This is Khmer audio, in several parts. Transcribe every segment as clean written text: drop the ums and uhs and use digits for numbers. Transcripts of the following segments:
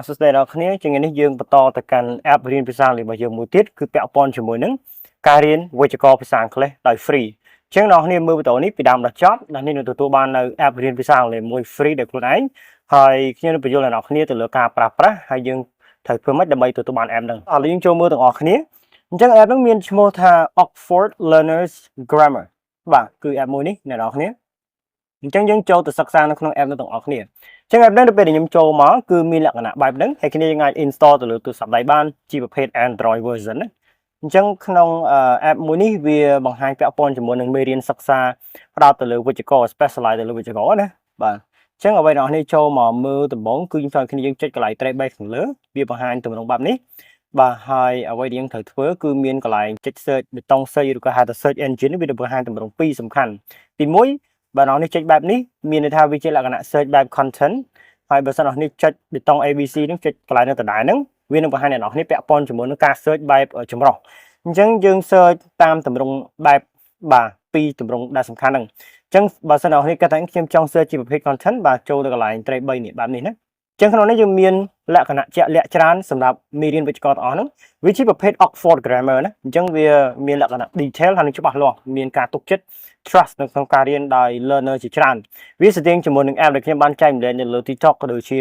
សួស្តីដល់អ្នកគ្នាជាថ្ងៃនេះយើងបន្តទៅកាន់ app រៀនភាសាអង់គ្លេសរបស់យើងមួយទៀតគឺពាក់ព័ន្ធជាមួយនឹងការរៀនវេយ្យាករណ៍ភាសាអង់គ្លេសដោយ free អញ្ចឹងអ្នកគ្នាមើលវីដេអូនេះពីដើមដល់ចប់អ្នកនេះនឹងទទួលបាននៅ app រៀនភាសាអង់គ្លេសមួយ free ដោយខ្លួនឯងហើយខ្ញុំនឹងបញ្យល់ដល់អ្នកគ្នាទៅលើការប្រើប្រាស់ហើយយើងត្រូវធ្វើម៉េចដើម្បីទទួលបាន app ហ្នឹងឥឡូវយើងចូលមើលទាំងអស់គ្នាអញ្ចឹង app ហ្នឹងមានឈ្មោះថា Oxford Learners Grammar បាទគឺ app មួយនេះអ្នកនរគ្នាអញ្ចឹងយើងចូលទៅសិក្សានៅក្នុង app នោះទាំងអស់គ្នាអញ្ចឹង app នេះនៅពេលដែលខ្ញុំចូលមកគឺមានលក្ខណៈបែបហ្នឹងហើយគ្នាយើងអាច install ទៅលើទូរស័ព្ទដៃបានជាប្រភេទ Android version ណាអញ្ចឹងក្នុង app មួយនេះវាបង្ហាញពាក់ព័ន្ធជាមួយនឹងមេរៀនសិក្សាផ្ដោតទៅលើវេយ្យាករណ៍ specialize ទៅលើវេយ្យាករណ៍ណាបាទអញ្ចឹងអ្វីដែលអ្នកនេះចូលមកមើលដំបូងគឺខ្ញុំចង់ឲ្យគ្នាយើងចុចកន្លែងត្រី3ខាងលើវាបង្ហាញទម្រង់បែបនេះបាទហើយអ្វីដែលយើងត្រូវធ្វើគឺមានកន្លែងចុច search ប៊ូតុង search ឬក៏ហៅថា search engine វានឹងបង្ហាញទម្រង់ពីរសំខាន់ទី1បើអ្នកនេះចុចបែបនេះមានន័យថាវាជាលក្ខណៈ search បែប content ហើយបើសិនអ្នកនេះចុចប៊ូតុង ABC ហ្នឹងចុចកន្លែងនៅដដែលហ្នឹងវានឹងបង្ហាញអ្នកនរគ្នាពាក់ព័ន្ធជាមួយនឹងការ search បែបចម្រុះអញ្ចឹងយើង search តាមទម្រង់បែបបាទពីរទម្រង់ដែលសំខាន់ហ្នឹងអញ្ចឹងបើសិនអ្នកនរគ្នាគិតថាខ្ញុំចង់ search ជាប្រភេទ content បាទចូលទៅកន្លែងត្រី3នេះបែបនេះណាអញ្ចឹងក្នុងនេះយើងមានលក្ខណៈជាក់លាក់ច្រើនសម្រាប់មេរៀនវិជ្ជាករទាំងអស់ហ្នឹងវាជាប្រភេទ Oxford Grammar ណាអញ្ចឹងវាមានលក្ខណៈ detail ហើយនឹងច្បាស់លាស់មានការទុកចិត្ត trust នៅក្នុងការរៀនដោយ learner ជាច្រើនវាស្ទៀងជាមួយនឹង app ដែលខ្ញុំបានចែករំលែកនៅលើ TikTok ក៏ដូចជា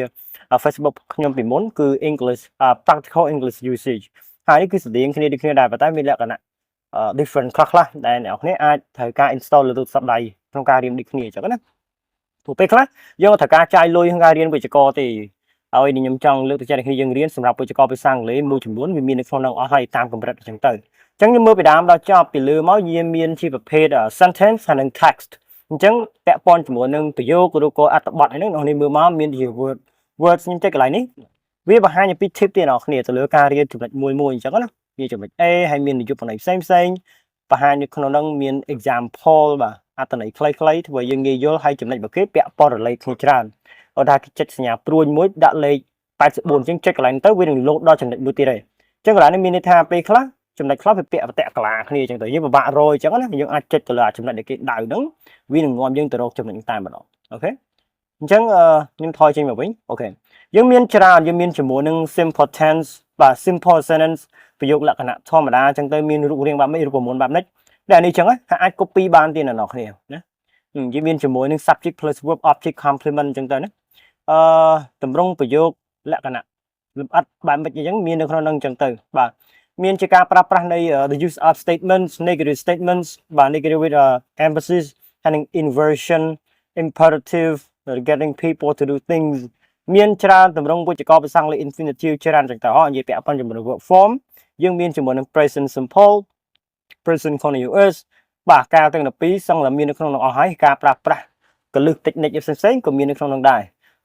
Facebook ខ្ញុំពីមុនគឺ English Practical English Usage ហើយនេះគឺស្ទៀងគ្នាដូចគ្នាដែរប៉ុន្តែមានលក្ខណៈ different ខ្លះៗដែលអ្នកនរគ្នាអាចត្រូវការ install លើទូរស័ព្ទដៃក្នុងការរៀនដូចគ្នាអញ្ចឹងណាព្រោះពេលខ្លះយើងអត់ត្រូវការចាយលុយក្នុងការរៀនវិជ្ជាករទេហើយនេះខ្ញុំចង់លើកទឹកចិត្តឲ្យគ្នាយើងរៀនសម្រាប់វិជ្ជាករភាសាអង់គ្លេសមួយចំនួនវាមាននៅក្នុងនោះអស់ហើយតាមកម្រិតអញ្ចឹងទៅអញ្ចឹងខ្ញុំមើលពីដើមដល់ចប់ពីលើមកយើងមានជាប្រភេទ sentence ហើយនិង text អញ្ចឹងពាក់ព័ន្ធជាមួយនឹងប្រយោគឬក៏អត្ថបទអីហ្នឹងអ្នកនេះមើលមកមានជា word words ខ្ញុំចុចកន្លែងនេះវាបង្ហាញអំពី tip ទៀតអ្នកគ្នាទៅលើការរៀនចំណុចមួយមួយអញ្ចឹងណាមានចំណុច A ហើយមាននិយមន័យផ្សេងផ្សេងបង្ហាញនៅក្នុងហ្នឹងមាន example បាទអត្ថន័យខ្លីៗធ្វើឲ្យយើងងាយយល់ហើយចំណុចរបស់គេពាក់ព័ន្ធ relate គ្នាច្រើនបើថាគេចុចសញ្ញាព្រួញមួយដាក់លេខ84អញ្ចឹងចុចកន្លែងទៅវានឹងលោតដល់ចំណុចមួយទៀតហើយអញ្ចឹងកន្លែងនេះមានន័យថាពេលខ្លះចំណុចខ្លះវាពាក់ប្រតាក់កាឡាគ្នាអញ្ចឹងទៅយើងពិបាករយអញ្ចឹងណាយើងអាចចុចទៅលើចំណុចដែលគេដៅហ្នឹងវានឹងនាំយើងទៅរកចំណុចតែម្ដង OK អញ្ចឹងខ្ញុំថយចេញមកវិញ OK យើងមានច្រើនយើងមានជាមួយនឹង simple tense បាទ simple sentence ប្រយោគលក្ខណៈធម្មតាអញ្ចឹងទៅមានរូបរាងបែបម៉េចរូបមន្តបែបម៉េចដែលនេះអញ្ចឹងថាអាច copy បានទៀតអ្នកនរគ្នាណាយើងមានជាមួយនឹង subject plus verb object complement អញ្ចឹងទៅណាអឺតម្រង់ប្រយោគលក្ខណៈលម្អិតបែបម៉េចអញ្ចឹងមាននៅក្នុងនឹងអញ្ចឹងទៅបាទមានជាការប្រើប្រាស់នៃ the use of statements, negative statements បាទ negative with emphasis ហើយនឹង inversion, imperative, getting people to do things មានច្រើនតម្រង់វេយ្យាករណ៍ភាសាអង់គ្លេស infinitive ច្រើនចឹងទៅហោះនិយាយពាក់ព័ន្ធជាមួយនឹង verb form យើងមានជាមួយនឹង present simple, present continuous បាទការទាំង12សឹងតែមាននៅក្នុងនោះអស់ហើយការប្រើប្រាស់កលឹះ technique ផ្សេងៗក៏មាននៅក្នុងនោះដែរ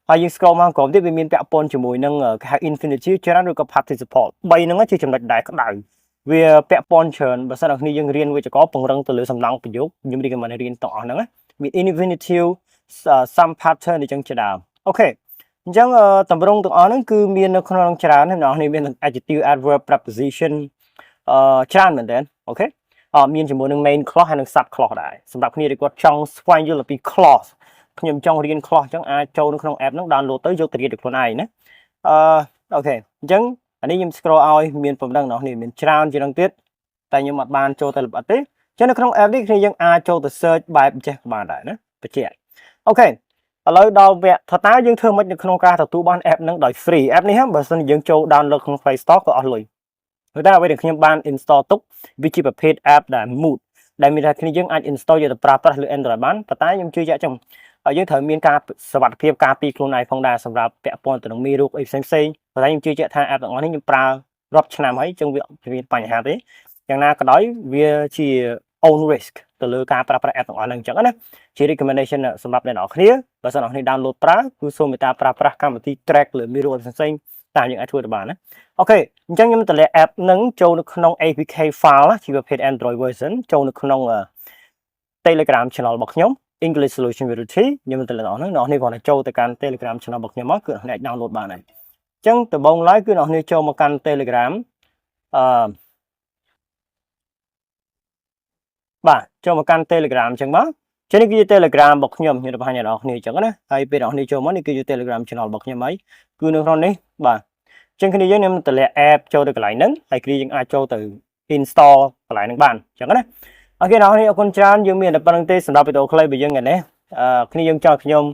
ហើយយើង scroll មកក្រោមទៀតវាមានពាក់ព័ន្ធជាមួយនឹងគេហៅ infinitive ច្រើនឬក៏ participle 3ហ្នឹងជាចំណុចដែលក្តៅវាពាក់ព័ន្ធច្រើនបើសិនអ្នកគ្នាយើងរៀនវេយ្យាករណ៍ពង្រឹងទៅលើសំណង់ប្រយោគខ្ញុំ recommend រៀនទាំងអស់ហ្នឹងណាមាន infinitive, some pattern អញ្ចឹងជាដើម OK អញ្ចឹងតម្រងទាំងអស់ហ្នឹងគឺមាននៅក្នុងច្រើនអ្នកនរគ្នាមាន adjective, adverb, preposition អឺច្រើនមែនទែន OK អមានជាមួយនឹង main clause ហើយនិង sub clause ដែរសម្រាប់គ្នាដែលគាត់ចង់ស្វែងយល់អំពី clause ខ្ញុំចង់រៀន clause អញ្ចឹងអាចចូលនៅក្នុង app ហ្នឹង download ទៅយកទៅរៀនដោយខ្លួនឯងណាអឺ OK អញ្ចឹងអានេះខ្ញុំ scroll ឲ្យមានប៉ុណ្ណឹងអ្នកនេះមានច្រើនជាងហ្នឹងទៀតតែខ្ញុំអត់បានចូលទៅលម្អិតទេអញ្ចឹងនៅក្នុង app នេះគ្នាយើងអាចចូលទៅ search បែបចេះក៏បានដែរណាបញ្ជាក់ OK ឥឡូវដល់វគ្គថាតើយើងធ្វើម៉េចនៅក្នុងការទទួលបាន app ហ្នឹងដោយ free app នេះបើសិនជាយើងចូល download ក្នុង Play Store ក៏អស់លុយតែអ្វីដែលខ្ញុំបាន install ទុកវាជាប្រភេទ app ដែល mod ដែលមានថាគ្នាយើងអាច install យកទៅប្រើប្រាស់លើ Android បានប៉ុន្តែខ្ញុំជឿជាក់ចឹងយើងត្រូវមានការសុវត្ថិភាពការពារខ្លួនឯងផងដែរសម្រាប់ពាក់ព័ន្ធទៅនឹងមេរោគអីផ្សេងផ្សេងប៉ុន្តែខ្ញុំជឿជាក់ថា app ទាំងអស់នេះខ្ញុំប្រើរាប់ឆ្នាំហើយចឹងវាមានបញ្ហាទេយ៉ាងណាក៏ដោយវាជា own risk ទៅលើការប្រើប្រាស់ app ទាំងអស់ហ្នឹងអញ្ចឹងណាជា recommendation សម្រាប់អ្នកនរគ្នាបើសិនអ្នកនរគ្នា download ប្រើគឺសូមមេត្តាប្រើប្រាស់កម្មវិធី track លើមេរោគផ្សេងៗតាមយើងអាចធ្វើទៅបានណា OK អញ្ចឹងខ្ញុំតម្លាក់ app ហ្នឹងចូលនៅក្នុង APK file ជាប្រភេទ Android version ចូលនៅក្នុង Telegram channel របស់ខ្ញុំ English Solution Variety ខ្ញុំតម្លាក់អស់ហ្នឹងអ្នកនរគ្រាន់តែចូលទៅកាន់ Telegram channel របស់ខ្ញុំមកគឺអ្នកអាច download បានហើយអញ្ចឹងដំបូងឡើយគឺអ្នកនរចូលមកកាន់ Telegram អឺបាទចូលមកកាន់ Telegram អញ្ចឹងមក ចឹងនេះគឺជា Telegram របស់ខ្ញុំខ្ញុំទៅបង្ហាញអ្នកនរគ្នាអញ្ចឹងណាហើយពេលអ្នកនរគ្នាចូលមកនេះគឺជា Telegram channel របស់ខ្ញុំហើយគឺនៅក្នុងនេះបាទចឹងគ្នាយើងខ្ញុំតម្លាក់ app ចូលទៅកន្លែងហ្នឹងហើយគ្នាយើងអាចចូលទៅ install កន្លែងហ្នឹងបានអញ្ចឹងណាOK អ្នកនរគ្នាអរគុណច្រើនយើងមានតែប៉ុណ្្នឹងទេសម្រាប់វីដេអូខ្លីរបស់យើងថ្ងៃនេះអឺគ្នាយើងចង់ខ្ញុំ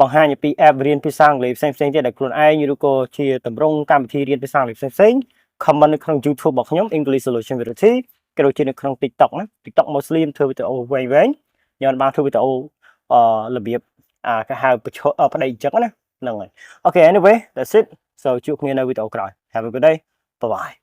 បង្ហាញអំពី app រៀនភាសាអង់គ្លេសផ្សេងផ្សេងទៀតដែលខ្លួនឯងឬក៏ជាតម្រងកម្មវិធីរៀនភាសាអង់គ្លេសផ្សេងៗ comment នៅក្នុង YouTube របស់ខ្ញុំ English Solution Variety ក៏ដូចជានៅក្នុង TikTok ណា TikTok Muslim ធ្វើវីដេអូវែងវែងខ្ញុំបានធ្វើវីដេអូអឺរបៀបអាគេហៅប្រឈប្តីអញ្ចឹងណាហ្នឹងហើយ OK, anyway, that's it. So ជួបគ្នានៅវីដេអូក្រោយ។ Have a good day. Bye bye.